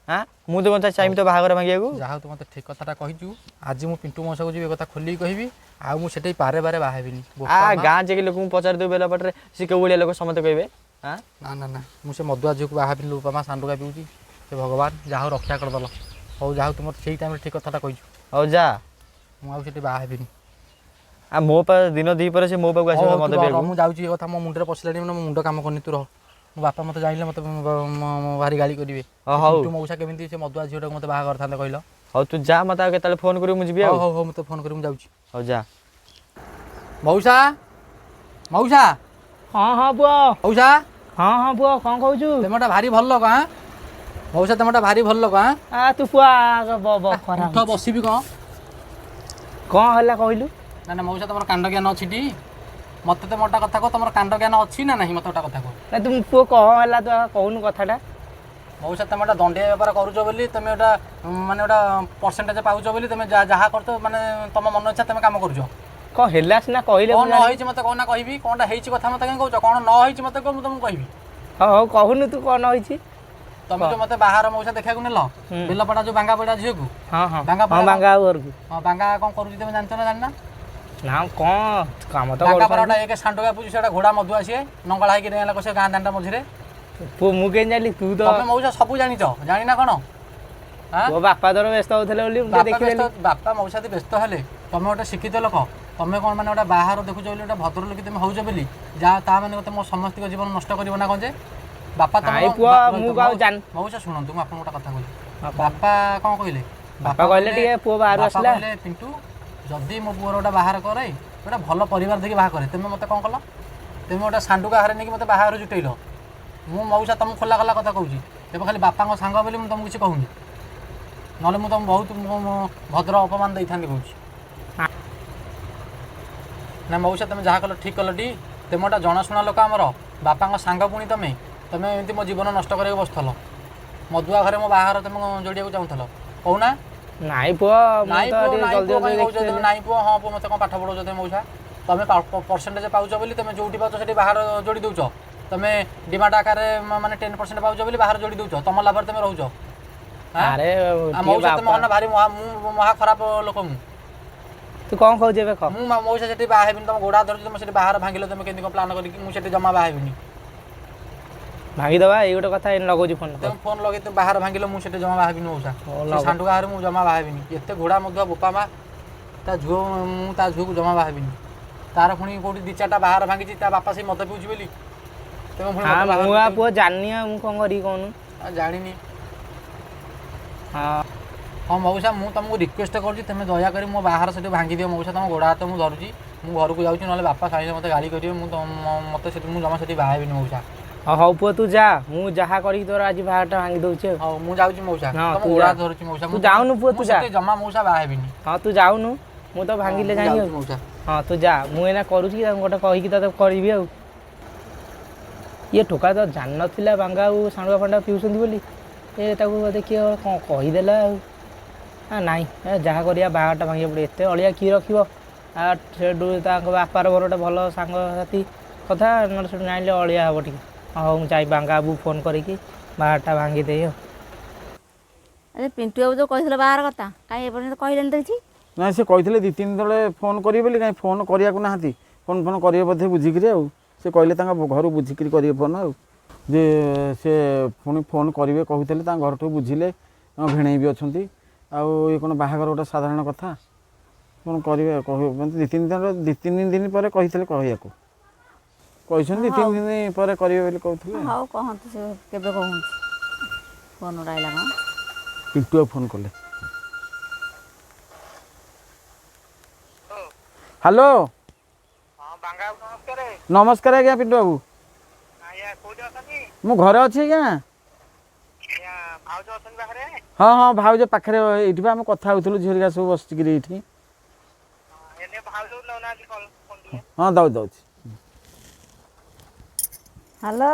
ହାଁ, ମୁଁ ତ କଣ ଚାହିଁବି ତୋ ବାହାଘର ଭାଙ୍ଗିବାକୁ? ଯାହା ହଉ ତୁ ମତେ ଠିକ କଥାଟା କହିଛୁ। ଆଜି ମୁଁ ପିଣ୍ଟୁ ମଉସାକୁ ଯିବି, ଏ କଥା ଖୋଲିକି କହିବି, ଆଉ ମୁଁ ସେଠି ପାରେ ପାରେ ବାହା ହେବିନି। ଆ ବୋପା ମା। ଗାଁ ଯାଇକି ଲୋକଙ୍କୁ ପଚାରି ଦେବୁ ବେଲପଟରେ ସେ କେଉଁ ଭଳିଆ ଲୋକ, ସମସ୍ତେ କହିବେ। ହାଁ। ନା ନା ନା, ମୁଁ ସେ ମଦୁଆ ଝିଅକୁ ବାହା ହେବିନି। ବୋପା ମା, ସାଣ୍ଡୁକା ପିଉଛି ସେ। ଭଗବାନ ଯାହା ହଉ ରକ୍ଷା କରିଦେଲ। ହଉ, ଯାହା ହଉ ତୁମର ସେଇ ଟାଇମରେ ଠିକ କଥାଟା କହିଛୁ। ହଉ ଯା। ମୁଁ ଆଉ ସେଠି ବାହା ହେବିନି। ଆ ମୋ ପା ଦିନ 2 ପରେ ସେ ମୋ ପାଖକୁ ହଉ ଆସିବ ହଉ, ମଦ ତୁ ରହ, ପିଇବାକୁ। ମୁଁ ଯାଉଛି। ଏ କଥା ମୋ ମୁଣ୍ଡରେ ପଶିଲାଣି, ମାନେ ମୋ ମୁଣ୍ଡ କାମ କରୁନି। ତୁ ରହ। ମୋ ବାପା ମୋତେ ଜାଣିଲେ ମୋତେ ଭାରି ଗାଳି କରିବେ। ହଉ ହଉ। ପିଣ୍ଟୁ ମଉସା କେମିତି ସେ ମଦୁଆ ଝିଅଟାକୁ ମୋତେ ବାହା କରିଥାନ୍ତେ କହିଲ? ହଉ ତୁ ଯା, ମତେ ଆଉ କେତେବେଳେ ଫୋନ କରିବୁ, ମୁଁ ଯିବି। ହଉ। ଆଉ ହଉ ହଉ, ମୋତେ ଫୋନ କରିବୁ, ମୁଁ ଯାଉଛି। ହଉ ଯା। ମଉସା, ମଉସା। ହଁ ହଁ ପୁଅ। ମଉସା। ହଁ ହଁ ପୁଅ, କ'ଣ କହୁଛୁ? ତମଟା ଭାରି ଭଲ ଲୋକ। ଆଁ ମଉସା, ତମଟା ଭାରି ଭଲ ଲୋକ। ଆଁ ଆ ତୁ ପୁଅ ଆଗ ବ ବ, ଖରା ଉଠ, ବସିବି କ'ଣ? କ'ଣ ହେଲା କହିଲୁ? ନା ନା ମଉସା, ତମର କାଣ୍ଡ ଜ୍ଞାନ ଅଛି ଟି? ମତେ ତ ମୋଟା କଥା କୁହ, ତମର କାଣ୍ଡ ଜ୍ଞାନ ଅଛି ନା ନାହିଁ? ମତେ ଗୋଟା କଥା କୁହ। ନା ତୁ ପୁଅ, କ'ଣ ହେଲା ତୁ ଆଗ କହୁନୁ କଥାଟା। ମଉସା, ତମେ ଗୋଟେ ଦଣ୍ଡିଆ ବେପାର କରୁଛ ବୋଲି, ତମେ ଗୋଟେ ମାନେ ଗୋଟେ ପରସେଣ୍ଟେଜ ପାଉଛ ବୋଲି ତମେ ଯାହା କରୁଛ, ମାନେ ତମ ମନ ଇଚ୍ଛା ତମେ କାମ କରୁଛ। କ'ଣ ହେଲା ସିନା କହିଲେ କ'ଣ ମୁଁ ନ ଜାଣିବି। ହେଇଛି ମତେ କହୁନା, କହିବି। କ'ଣଟା ହେଇଛି କଥା ମତେ କାହିଁ କହୁଛ? କ'ଣ ନ ହେଇଛି ମତେ କୁହ, ମୁଁ ତମକୁ କହିବି। ହଉ ହଉ, କହୁନୁ ତୁ କ'ଣ ହେଇଛି। ତମେ ଯୋଉ ମତେ ବାହାର ମଉସା ଦେଖିବାକୁ ନେଲ, ବେଲପଡ଼ା ଯୋଉ ବାଙ୍ଗା ପଡ଼ା ଝିଅକୁ, ହଁ ହଁ। ବାଙ୍ଗା ହଁ, ବାଙ୍ଗା ଘରକୁ। ହଁ, ବାଙ୍ଗା କ'ଣ କରୁଛି ତମେ ଜାଣିଛ ନା ଜାଣିନା? ନା, କ'ଣ କାମ ତ ବାଙ୍ଗା ପରା କରୁଛନ୍ତି। ଗୋଟେ ଏକ ସାଣ୍ଡୁକା ପୂଜୁ, ସେଟା ଘୋଡ଼ା ମଦୁଆ, ସିଏ ନଙ୍ଗଳା ହେଇକି ଡେଇଁଲା ସେ ଗାଁ ଦାଣ୍ଡ ମଝିରେ। ପୁଅ, ମୁଁ କେମିତି ଜାଣିଲି? ତୁ ତ ତମେ ମଉସା ସବୁ ଜାଣିଛ, ଜାଣିନା କ'ଣ? ଆଁ? ମୋ ବାପା ତୋର ବ୍ୟସ୍ତ ହଉଥିଲେ ବୋଲି ମୁଁ ଟିକେ ବାପା ଦେଖିଦେଲି। ବ୍ୟସ୍ତ, ବାପା ମଉସା ଯଦି ବ୍ୟସ୍ତ ହେଲେ, ତମେ ଗୋଟେ ଶିକ୍ଷିତ ଲୋକ, ତମେ କ'ଣ ମାନେ ଗୋଟେ ବାହାର ଦେଖୁଛ ବୋଲି, ଗୋଟେ ଭଦ୍ରଲୋକି ତମେ ହଉଛ ବୋଲି, ଯାହା ତା ମାନେ ତମ ସମସ୍ତଙ୍କ ଜୀବନ ନଷ୍ଟ କରିବ ନା କ'ଣ ଯେ ବାପା ତମର ନାଇଁ ପୁଅ, ମୁଁ ଆଉ ଜାଣି ମଉସା ଶୁଣନ୍ତୁ, ମୁଁ ଆପଣଙ୍କୁ ଗୋଟେ କଥା କହୁଛି। ହଁ, କହ। ବାପା କ'ଣ କହିଲେ? ବାପା କହିଲେ ଟିକେ ପୁଅ ବାହାରୁ ବାପା ଆସିଲା। କହିଲେ, ପିଣ୍ଟୁ, ଯଦି ମୋ ପୁଅର ଗୋଟେ ବାହାର କରେ, ଗୋଟେ ଭଲ ପରିବାର ଦେଖି ବାହା କରେ। ତମେ ମୋତେ କ'ଣ କଲ? ତମେ ଗୋଟେ ସାଣ୍ଡୁକା ଘରେ ନେଇକି ମୋତେ ବାହାଘର ଜୁଟେଇଲ। ମୁଁ ମଉସା ତମକୁ ଖୋଲା ଖୋଲା କଥା କହୁଛି। ତେବେ ଖାଲି ବାପାଙ୍କ ସାଙ୍ଗ ବୋଲି ମୁଁ ତମକୁ କିଛି କହୁନି, ନହେଲେ ମୁଁ ତମକୁ ବହୁତ ମୁଁ ଭଦ୍ର ଅପମାନ ଦେଇଥାନ୍ତି କହୁଛି। ନା ମଉସା, ତମେ ଯାହା କଲ ଠିକ୍ କଲ ଟି? ତମେ ଗୋଟେ ଜଣାଶୁଣା ଲୋକ, ଆମର ବାପାଙ୍କ ସାଙ୍ଗ ପୁଣି ତମେ, ତମେ ଏମିତି ମୋ ଜୀବନ ନଷ୍ଟ କରିବାକୁ ବସୁଥିଲ? ମଦୁଆ ଘରେ ମୋ ବାହାଘର ତମେ ଯୋଡ଼ିବାକୁ ଚାହୁଁଥିଲ, କହୁନା? ନାଇଁ ପୁଅ, ମୁଁ ନାଇଁ ତ ପୁଅ, ଟିକେ ନାଇଁ ଜଲ୍ଦି ପୁଅ ଜଲ୍ଦି କାଇଁ କହୁଛ ତମେ? ଦେଖିଦେଲି। ନାଇଁ ପୁଅ, ହଁ ପୁଅ, ମତେ କ'ଣ ପାଠ ପଢ଼ଉଛ ତମେ ମଉସା? ତମେ ପରସେଣ୍ଟେଜ ପାଉଛ ବୋଲି ତମେ ଯୋଉଠି ପାଉଛ ସେଠି ବାହାର ଯୋଡ଼ି ଦେଉଛ। ତମେ ଡିମାଣ୍ଡ ଆକାରରେ ମାନେ 10% ପାଉଛ ବୋଲି ବାହାର ଯୋଡ଼ି ଦେଉଛ, ତମ ଲାଭରେ ତମେ ରହୁଛ। ଆଁ? ଆରେ ଆଉ ଟିକେ ମଉସା, ତମେ ବାପା ମନ ଭାରି ମହା, ମୁଁ ମହା ଖରାପ ଲୋକ ମୁଁ। ତୁ କ'ଣ କହୁଛୁ ଏବେ କହ। ମୁଁ ମଉସା ସେଠି ବାହା ହେବିନି। ତମ ଗୋଡ଼ା ଧରୁଛି, ତମେ ସେଠି ବାହାର ଭାଙ୍ଗିଲ ତମେ କେମିତି କ'ଣ ପ୍ଲାନ୍ କରିକି, ମୁଁ ସେଠି ଜମା ବାହା ହେବିନି। ଭାଙ୍ଗିଦେବା, ଏଇ ଗୋଟେ କଥା, ଏଇନେ ଲଗାଉଛି ଫୋନ୍। ତମେ ଫୋନ୍ ଲଗେଇ ତମେ ବାହାର ଭାଙ୍ଗିଲ, ମୁଁ ସେଠି ଜମା ବାହା ହେବିନି ମଉସା। ହଉ, ସେ ଲଗା। ସାଣ୍ଡୁକା ଘରେ ମୁଁ ଜମା ବାହା ହେବିନି। ଏତେ ଘୋଡ଼ା ମଦୁଆ, ବୋପା ମା, ତା ଝିଅ, ମୁଁ ତା ଝିଅକୁ ଜମା ବାହା ହେବିନି। ତାର ପୁଣି କୋଉଠି ଦି ଚାରିଟା ବାହାର ଭାଙ୍ଗିଛି, ତା ବାପା ସେଇ ମଦ ପିଉଛି ବୋଲି ତମେ ପୁଣି ହଁ ମତେ ବାହାଘର ମୁଁ ଆଉ କରିଦେଇ- ପୁଅ ଜାଣିନି, ଆଉ ମୁଁ କ'ଣ କରିବି କହୁନୁ? ଆଉ ଜାଣିନି। ହଁ। ହଁ ମଉସା, ମୁଁ ତମକୁ ରିକ୍ୱେଷ୍ଟ କରୁଛି, ତମେ ଦୟାକରି ମୋ ବାହାର ସେଠି ଭାଙ୍ଗି ଦିଅ ମଉସା। ତମ ଗୋଡ଼ ହାତ ମୁଁ ଧରୁଛି। ମୁଁ ଘରକୁ ଯାଉଛି, ନହେଲେ ବାପା ସାଇଲେ ମୋତେ ଗାଳି କରିବେ। ମୁଁ ମତେ ସେଠି ମୁଁ ଜମା ସେଠି ବାହା ହେବିନି ମଉସା। ହଁ ହଉ ପୁଅ, ତୁ ଯା, ମୁଁ ଯାହା କରିକି ତୋର ଆଜି ବାହାରଟା ଭାଙ୍ଗି ଦଉଛି ଆଉ। ହଉ, ମୁଁ ଯାଉଛି ମଉସା। ହଁ, ତମ ତୁ ଗୋଡ଼ ଯା। ହାତ ଧରୁଛି ମଉସା। ତୁ ମୁଁ ଯାଉନୁ ପୁଅ, ମୁଁ ତୁ ଯା। ସେଠି ଜମା ମଉସା ବାହା ହେବିନି। ହଁ, ତୁ ଯାଉନୁ, ମୁଁ ତ ଭାଙ୍ଗିଲେ ମୁଁ ଯାଇକି ଯାଉଛି ଆଉ। ମଉସା। ହଁ, ତୁ ଯା, ମୁଁ ଏଇନା କରୁଛି ତାଙ୍କୁ ଗୋଟେ କହିକି ତତେ କରିବି। ଆଉ ଇଏ ଟୋକା ତ ଜାଣିନଥିଲା ବାଙ୍ଗା ଆଉ ସାଣ୍ଡୁଆ ଫାଣ୍ଡୁଆ ପିଉଛନ୍ତି ବୋଲି, ଏ ତାକୁ ବୋଧେ କିଏ କ'ଣ କହିଦେଲା। ଆଉ ନାଇଁ, ଏ ଯାହା କରିବା ବାହାଘରଟା ଭାଙ୍ଗିବାକୁ ପଡ଼ିବ। ଏତେ ଅଳିଆ କିଏ ରଖିବ? ଆ ସେଠୁ ତାଙ୍କ ବାପାର ମୋର ଗୋଟେ ଭଲ ସାଙ୍ଗସାଥି କଥା, ନହେଲେ ସେଠୁ ଜାଣିଲେ ଅଳିଆ ହେବ ଟିକେ। ହଉ, ମୁଁ ଯାଇ ବାଙ୍ଗା ବାବୁ ଫୋନ୍ କରିକି ବାହାରଟା ଭାଙ୍ଗିଦେଇ ଆଉ। ଆରେ ପିଣ୍ଟୁ ବାବୁ ଯେଉଁ କହିଥିଲେ ବାହାର କଥା, କାହିଁ ଏପର୍ଯ୍ୟନ୍ତ କହିଲେନି ତ କିଛି? ନାଇଁ, ସେ କହିଥିଲେ 2-3 ଦିନ ତଳେ ଫୋନ୍ କରିବେ ବୋଲି, କାହିଁ ଫୋନ୍ କରିବାକୁ ନାହାନ୍ତି। ଫୋନ୍ ଫୋନ୍ କରିବେ ବୋଧେ ବୁଝିକିରି। ଆଉ ସେ କହିଲେ ତାଙ୍କ ଘରୁ ବୁଝିକିରି କରିବେ ଫୋନ୍। ଆଉ ଯେ ସେ ପୁଣି ଫୋନ୍ କରିବେ କହୁଥିଲେ, ତାଙ୍କ ଘରଠୁ ବୁଝିଲେ, ତାଙ୍କ ଭିଣେଇ ବି ଅଛନ୍ତି। ଆଉ ଇଏ କ'ଣ ବାହାଘର ଗୋଟେ ସାଧାରଣ କଥା? କ'ଣ କରିବେ କହିବେ 2-3 ଦିନ, 2-3 ଦିନ ପରେ କହିଥିଲେ କହିବାକୁ। କହିଛନ୍ତି 2-3 ଦିନ ପରେ କରିବେ ବୋଲି କହୁଥିଲେ। ହଉ, କହନ୍ତୁ ସେ କେବେ କହୁଛନ୍ତି। ଫୋନ୍ ଆଇଲା କ'ଣ? ପିଣ୍ଟୁ ଆଉ ଫୋନ୍ କଲେ। ହ୍ୟାଲୋ। ହଁ ବାଙ୍ଗା ବାବୁ, ନମସ୍କାର। ନମସ୍କାର ଆଜ୍ଞା ପିଣ୍ଟୁ ବାବୁ। ଆଜ୍ଞା, କୋଉଠି ଅଛନ୍ତି? ମୁଁ ଘରେ ଅଛି ଆଜ୍ଞା। ଆଜ୍ଞା, ଭାଉଜ ଅଛନ୍ତି ପାଖରେ? ହଁ, ଭାଉଜ ପାଖରେ। ଏଇଠି ବା ଆମେ କଥା ହେଉଥିଲୁ, ଝିଅ ହେରିକା ସବୁ ବସିକିରି ଏଇଠି। ଏନେ ଭାଉଜ ନେଉନାହାନ୍ତି କଲ୍ ଫୋନ୍ ଟିକେ। ହଁ, ଦଉଛି ଦଉଛି। ହ୍ୟାଲୋ।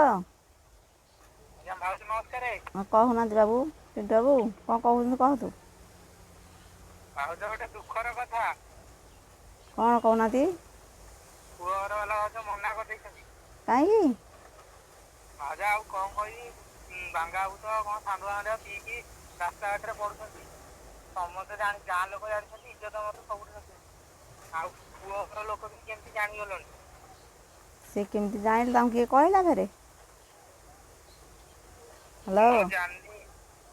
ଆଜ୍ଞା ଭାଉଜ, ନମସ୍କାର। ହଁ, କହୁନାହାନ୍ତି ବାବୁ, ପିଣ୍ଟୁ ବାବୁ, କ'ଣ କହୁଛନ୍ତି କହନ୍ତୁ। ଭାଉଜ, ଗୋଟେ ଦୁଃଖର କଥା। କ'ଣ କହୁନାହାନ୍ତି? ପୁଅ ଘର ବାଲା ଭାଉଜ ମନା କରିଦେଇଛନ୍ତି। କାହିଁକି? ଭାଉଜ, ଆଉ କ'ଣ କହିବି? ବାଙ୍ଗା ବାବୁ ତ କ'ଣ ସାଣ୍ଡୁଆ ହାଣ୍ଡୁଆ ପିଇକି ରାସ୍ତାଘାଟରେ ପଡୁଛନ୍ତି। ସମସ୍ତେ ଜାଣି, ଗାଁ ଲୋକ ଜାଣିଛନ୍ତି, ଇଜ୍ଜତ ମତେ ସବୁଠି ରଖିଛନ୍ତି। ଆଉ ପୁଅ ଘର ଲୋକ ବି କେମିତି ଜାଣିଗଲେଣି। ସେ କେମିତି ଜାଣିଲେ? ତାଙ୍କୁ କିଏ କହିଲା ଫେରେ? ହ୍ୟାଲୋ। ମୁଁ ଜାଣିନି।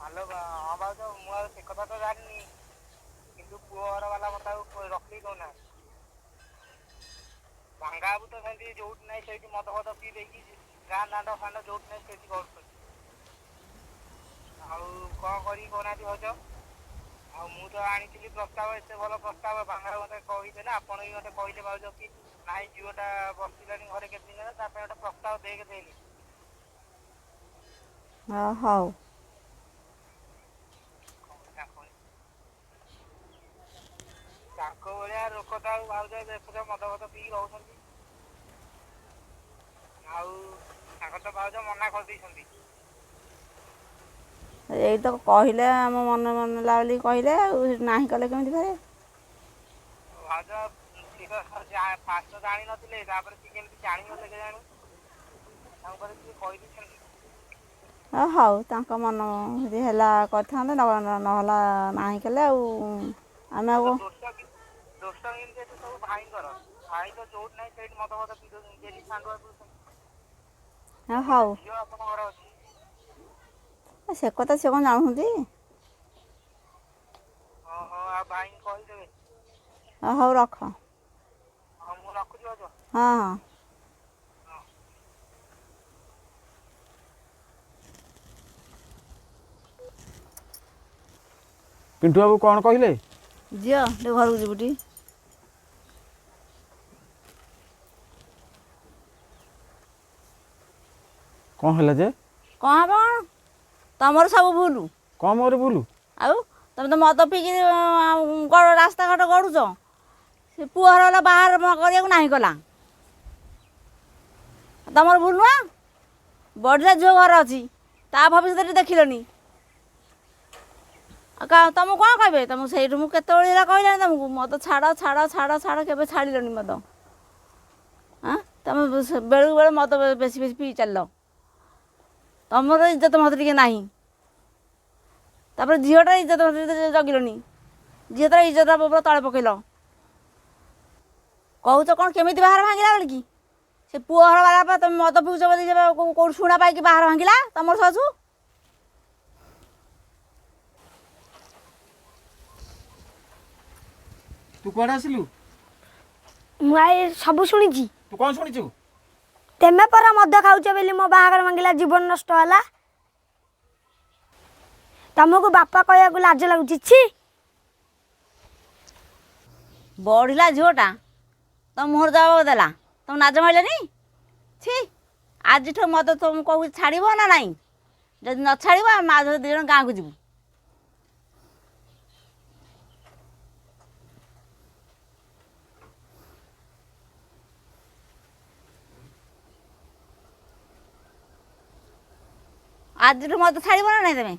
ହ୍ୟାଲୋ। ହଁ ଭାଉଜ, ମୁଁ ଆଉ ସେ କଥା ତ ଜାଣିନି, କିନ୍ତୁ ପୁଅ ଘର ବାଲା ମତେ ଆଉ ରଖେଇ ଦଉନାହାନ୍ତି। ବାଙ୍ଗା ବାବୁ ତ ସେମିତି ଯୋଉଠି ନାହିଁ ସେଇଠି ମଦ ଫଦ ପିଇ ଦେଇକି ଗାଁ ଦାଣ୍ଡ ଫାଣ୍ଡ ଯୋଉଠି ନାହିଁ ସେଇଠି ଗଡୁଛନ୍ତି। ଆଉ କ'ଣ କରିବି କହୁନାହାନ୍ତି ଭାଉଜ? ଆଉ ମୁଁ ତ ଆଣିଥିଲି ପ୍ରସ୍ତାବ, ଏତେ ଭଲ ପ୍ରସ୍ତାବ। ବାଙ୍ଗା ମତେ କହିଦେଲେ, ଆପଣ ବି ମତେ କହିଲେ ଭାଉଜ କି ନାଇଁ, ଝିଅଟା ବସିଲାଣି ଘରେ କେତେ ଦିନ ହେଲା, ତା ପାଇଁ ଗୋଟେ ପ୍ରସ୍ତାବ ଦେଇକି ଦେଲି। ହଁ, ହଉ। ତାଙ୍କ ଭଳିଆ ଲୋକ ତ ଆଉ ଭାଉଜ ଦେଖୁଛ, ମଦ ଫଦ ପିଇକି ରହୁଛନ୍ତି। ଆଉ ତାଙ୍କର ତ ଭାଉଜ ମନା କରିଦେଇଛନ୍ତି। ଏଇ ତ କହିଲେ, ଆମ ମନ ମନେଲା ବୋଲି କହିଲେ, ଆଉ ନାହିଁ କଲେ କେମିତି ଫେରେ? ଭାଉଜ, ସିଏ ତ ଫାଷ୍ଟ ଜାଣିନଥିଲେ, ତାପରେ ସିଏ କେମିତି ଜାଣିଗଲେ କେଜାଣି, ତାଙ୍କୁ ବୋଧେ କିଏ କହିଦେଇଛନ୍ତି। ହଉ, ତାଙ୍କ ମନ ଯଦି ହେଲା କରିଥାନ୍ତେ, ନହେଲା ନାହିଁ କଲେ ଆଉ ଆମେ ଆଉ ଦୋଷ କିନ୍ତୁ ଏଠି ସବୁ ଭାଇଙ୍କର। ଭାଇ ତ ଯୋଉଠି ନାହିଁ ସେଇଠି ମଦ ଫଦ ପିଇ ଦଉଛନ୍ତି, ଡେଲି ସାଣ୍ଡୁଆ ପିଉଛନ୍ତି। ହଉ। ଝିଅ ଆପଣଙ୍କ ଘରେ ଅଛି। ସେ କଥା ସେ କ'ଣ ଜାଣୁଛନ୍ତି? ହଁ ହଁ, ଆଉ ଭାଇଙ୍କୁ କହିଦେବେ। ହଉ, ରଖ। ହଁ, ମୁଁ ରଖୁଛି ଭାଉଜ। ହଁ ହଁ। ପିଣ୍ଟୁ ବାବୁ କ'ଣ କହିଲେ? ଝିଅ, ଟିକେ ଘରକୁ ଯିବୁ ଟି। କ'ଣ ହେଲା ଯେ? କ'ଣ ହବ କ'ଣ? ତମର ସବୁ ଭୁଲ। କ'ଣ ମୋର ଭୁଲ? ଆଉ ତମେ ତ ମଦ ପିଇକି ରାସ୍ତାଘାଟ ଗଡ଼ୁଛ। ସେ ପୁଅ ଘର ହେଲା ବାହାର କରିବାକୁ ନାହିଁ କଲା, ତମର ଭୁଲ ନୁହଁ? ବଢ଼ିଲା ଝିଅ ଘର ଅଛି, ତା ଭବିଷ୍ୟତରେ ଦେଖିଲନି। ଆଉ ତମକୁ କ'ଣ କହିବେ ତମକୁ? ସେଇଠୁ ମୁଁ କେତେବେଳେ ହେଲା କହିଲାଣି ତମକୁ, ମଦ ଛାଡ଼ ଛାଡ଼ ଛାଡ଼ ଛାଡ଼, କେବେ ଛାଡ଼ିଲନି ମଦ? ଆଁ, ତମେ ବେଳକୁ ବେଳ ମଦ ବେଶୀ ବେଶୀ ପିଇ ଚାଲିଲ। ତମର ଇଜ୍ଜତ ମତେ ଟିକେ ନାହିଁ। ତାପରେ ଝିଅଟା ଇଜ୍ଜତ ମତେ ଜଗିଲନି, ଝିଅ ତାର ଇଜ୍ଜତ ପୁରା ତଳେ ପକେଇଲ। କହୁଛ କ'ଣ କେମିତି ବାହାର ଭାଙ୍ଗିଲା ବୋଲିକି? ସେ ପୁଅ ଘର ବାଲା ପା ତମେ ମଦ ପିଉଛ ବୋଲି ସେ କୋଉଠୁ ଶୁଣା ପାଇକି ବାହାର ଭାଙ୍ଗିଲା ତମର ଶାଶୁ। ତୁ କୁଆଡ଼େ ଆସିଲୁ? ମୁଁ I ସବୁ ଶୁଣିଛି। ତୁ କ'ଣ ଶୁଣିଛୁ? ତେମେ ପରା ମଦ ଖାଉଛ ବୋଲି ମୋ ବାହାଘର ଭାଙ୍ଗିଲା, ଜୀବନ ନଷ୍ଟ ହେଲା। ତମକୁ ବାପା କହିବାକୁ ଲାଜ ଲାଗୁଛି, ଛି। ବଢ଼ିଲା ଝିଅଟା ତମ ମୁହଁରେ ଜବାବ ଦେଲା, ତମ ନାଜ ମାଇଲାନି? ଛି। ଆଜିଠୁ ମଦ ତମକୁ କହୁଛି, ଛାଡ଼ିବ ନା ନାହିଁ? ଯଦି ନ ଛାଡ଼ିବ, ଆମେ ମା ଝିଅ 2 ଜଣ ଗାଁକୁ ଯିବୁ। ଆଜିଠୁ ମଦ ଛାଡ଼ିବ ନା ନାହିଁ ତମେ?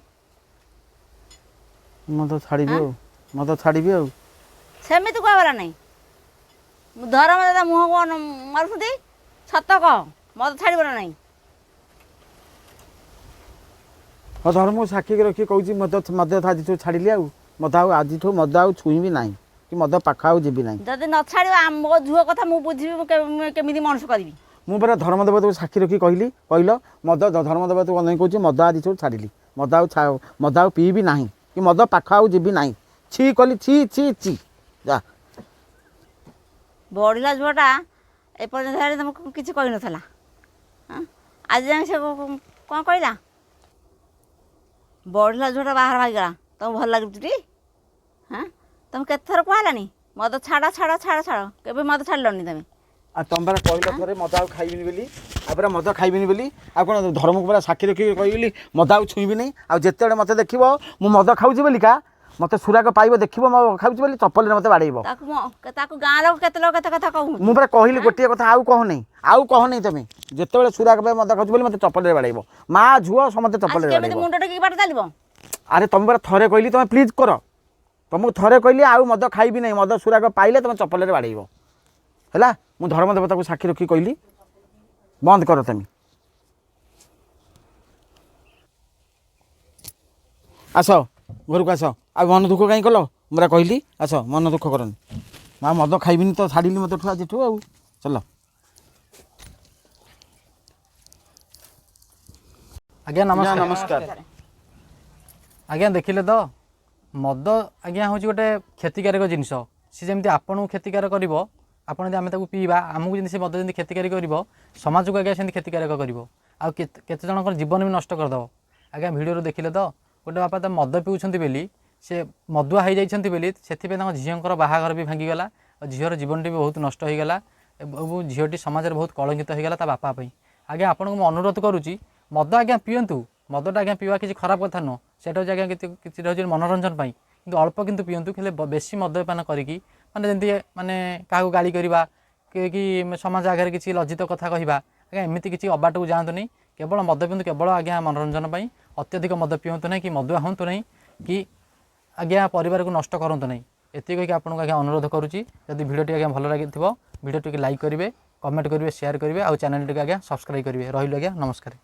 ମୁଁ ତ ଛାଡ଼ିବି ଆଉ, ମୁଁ ତ ଛାଡ଼ିବି ଆଉ। ସେମିତି କୁହାଗଲା ନାହିଁ। ମୁଁ ଧରମ ଦାଦା ମୁହଁକୁ ମାରୁଛନ୍ତି। ସତ କହ, ମଦ ଛାଡ଼ିବ ନା ନାହିଁ? ମୋ ଧର୍ମକୁ ସାକ୍ଷୀ ରଖି କହୁଛି, ମଦ ମଦ ଆଜିଠୁ ଛାଡ଼ିଲି। ଆଉ ମଦ ଆଉ ଆଜିଠୁ ମଦ ଆଉ ଛୁଇଁବି ନାହିଁ କି ମଦ ପାଖ ଆଉ ଯିବି ନାହିଁ। ଯଦି ନ ଛାଡ଼ିବ, ମୋ ଝିଅ କଥା ମୁଁ ବୁଝିବି, ମୁଁ କେମିତି ମଣିଷ କରିବି। ମୁଁ ପରା ଧର୍ମ ଦେବତାକୁ ସାକ୍ଷୀ ରଖି କହିଲି, କହିଲ ମଦ ଧର୍ମ ଦେବତାକୁ ଅନେଇ କହୁଛି, ମଦ ଆଜିଠୁ ଛାଡ଼ିଲି। ମଦ ଆଉ ପିଇବି ନାହିଁ କି ମଦ ପାଖ ଆଉ ଯିବି ନାହିଁ। ଛି କଲି, ଛି ଛି ଛି, ଯା। ବଢ଼ିଲା ଝିଅଟା ଏପର୍ଯ୍ୟନ୍ତ ହେଲାଣି ତମକୁ କିଛି କହିନଥିଲା। ଆଁ? ଆଜି ଯାଏଁ ସେ କ'ଣ କହିଲା? ବଢ଼ିଲା ଝିଅଟା ବାହାର ଭାଙ୍ଗିଗଲା, ତମକୁ ଭଲ ଲାଗୁଛି ଟି? ହଁ, ତମେ କେତେଥର କୁହାହେଲାଣି ମଦ ଛାଡ଼ ଛାଡ଼ ଛାଡ଼ ଛାଡ଼, କେବେ ମଦ ଛାଡ଼ିଲନି ତମେ। ଆଉ ତମେ ପରା କହିଲ ଥରେ ମଦ ଆଉ ଖାଇବିନି ବୋଲି, ଆଉ ପରା ମଦ ଖାଇବିନି ବୋଲି। ଆଉ କ'ଣ ଧର୍ମକୁ ପରା ସାକ୍ଷୀ ରଖିକି କହିଲି, ମଦ ଆଉ ଛୁଇଁବି ନାହିଁ। ଆଉ ଯେତେବେଳେ ମୋତେ ଦେଖିବ ମୁଁ ମଦ ଖାଉଛି ବୋଲିକା, ମୋତେ ସୁରାକ ପାଇବ, ଦେଖିବ ମୋ ଖାଉଛି ବୋଲି, ଚପଲରେ ମୋତେ ବାଡ଼େଇବ। ତାକୁ ଗାଁ ଲୋକ କେତେ ଲୋକ କେତେ କଥା କହୁ। ମୁଁ ପରା କହିଲି ଗୋଟିଏ କଥା, ଆଉ କହୁନି, ଆଉ କହନି। ତମେ ଯେତେବେଳେ ସୁରାକ ପାଇବ ମଦ ଖାଉଛି ବୋଲି, ମୋତେ ଚପଲରେ ବାଡ଼େଇବ। ମା ଝୁଅ ସମସ୍ତେ ଆଜି ଚପଲରେ କେମିତି ବାଡ଼େଇବ। ମୁଣ୍ଡ ଟେକିକି ବାଟ ଚାଲିବ? ଆରେ ତମେ ପରା ଥରେ କହିଲି, ତମେ ପ୍ଲିଜ୍ କର। ତମକୁ ଥରେ କହିଲି ଆଉ ମଦ ଖାଇବି ନାହିଁ। ମଦ ସୁରାକ ପାଇଲେ ତମେ ଚପଲରେ ବାଡ଼େଇବ। ହେଲା, ମୁଁ ଧର୍ମ ଦେବତାକୁ ସାକ୍ଷୀ ରଖି କହିଲି, ବନ୍ଦ କର ତମେ। ଆସ, ଘରକୁ ଆସ। ଆଉ ମନ ଦୁଃଖ କାହିଁ କଲ? ମୁଁ ପରା କହିଲି ଆସ, ମନ ଦୁଃଖ କରନି ମା। ମଦ ଖାଇବିନି ତ, ଛାଡ଼ିଲି ମଦଠୁ ଆଜିଠୁ ଆଉ। ଚାଲ। ଆଜ୍ଞା ନମସ୍କାର। ନମସ୍କାର। ଆଜ୍ଞା, ଦେଖିଲେ ତ, ମଦ ଆଜ୍ଞା ହେଉଛି ଗୋଟେ କ୍ଷତିକାରକ ଜିନିଷ। ସେ ଯେମିତି ଆପଣଙ୍କୁ କ୍ଷତିକାରକ କରିବ, ଆପଣ ଯଦି ଆମେ ତାକୁ ପିଇବା, ଆମକୁ ଯେମିତି ସେ ମଦ ଯେମିତି କ୍ଷତିକାରକ କରିବ, ସମାଜକୁ ଆଜ୍ଞା ସେମିତି କ୍ଷତିକାରକ କରିବ, ଆଉ କେତେ କେତେ ଜଣଙ୍କର ଜୀବନ ବି ନଷ୍ଟ କରିଦେବ। ଆଜ୍ଞା, ଭିଡ଼ିଓରୁ ଦେଖିଲେ ତ, ଗୋଟେ ବାପା ତ ମଦ ପିଉଛନ୍ତି ବୋଲି, ସେ ମଦୁଆ ହେଇଯାଇଛନ୍ତି ବୋଲି, ସେଥିପାଇଁ ତାଙ୍କ ଝିଅଙ୍କର ବାହାଘର ବି ଭାଙ୍ଗିଗଲା ଆଉ ଝିଅର ଜୀବନଟି ବି ବହୁତ ନଷ୍ଟ ହୋଇଗଲା ଏବଂ ଝିଅଟି ସମାଜରେ ବହୁତ କଳଙ୍କିତ ହୋଇଗଲା ତା ବାପା ପାଇଁ। ଆଜ୍ଞା, ଆପଣଙ୍କୁ ମୁଁ ଅନୁରୋଧ କରୁଛି, ମଦ ଆଜ୍ଞା ପିଅନ୍ତୁ। ମଦଟା ଆଜ୍ଞା ପିଇବା କିଛି ଖରାପ କଥା ନୁହଁ। ସେଇଟା ହେଉଛି ଆଜ୍ଞା କିଛି କିଛି ହେଉଛି ମନୋରଞ୍ଜନ ପାଇଁ, କିନ୍ତୁ ଅଳ୍ପ କିନ୍ତୁ ପିଅନ୍ତୁ। ହେଲେ ବେଶୀ ମଦ୍ୟପାନ କରିକି ମାନେ ଯେମିତି ମାନେ କାହାକୁ ଗାଳି କରିବା କି ସମାଜ ଆଗରେ କିଛି ଲଜ୍ଜିତ କଥା କହିବା, ଆଜ୍ଞା ଏମିତି କିଛି ଅବାଟକୁ ଯାଆନ୍ତୁନି। କେବଳ ମଦ ପିଅନ୍ତୁ କେବଳ ଆଜ୍ଞା ମନୋରଞ୍ଜନ ପାଇଁ। ଅତ୍ୟଧିକ ମଦ ପିଅନ୍ତୁ ନାହିଁ କି ମଦୁଆ ହୁଅନ୍ତୁ ନାହିଁ କି ଆଜ୍ଞା ପରିବାରକୁ ନଷ୍ଟ କରନ୍ତୁ ନାହିଁ। ଏତିକି କହିକି ଆପଣଙ୍କୁ ଆଜ୍ଞା ଅନୁରୋଧ କରୁଛି, ଯଦି ଭିଡ଼ିଓଟି ଆଜ୍ଞା ଭଲ ଲାଗିଥିବ, ଭିଡ଼ିଓଟିକୁ ଲାଇକ୍ କରିବେ, କମେଣ୍ଟ କରିବେ, ସେୟାର କରିବେ ଆଉ ଚ୍ୟାନେଲଟିକୁ ଆଜ୍ଞା ସବସ୍କ୍ରାଇବ୍ କରିବେ। ରହିଲୁ ଆଜ୍ଞା, ନମସ୍କାର।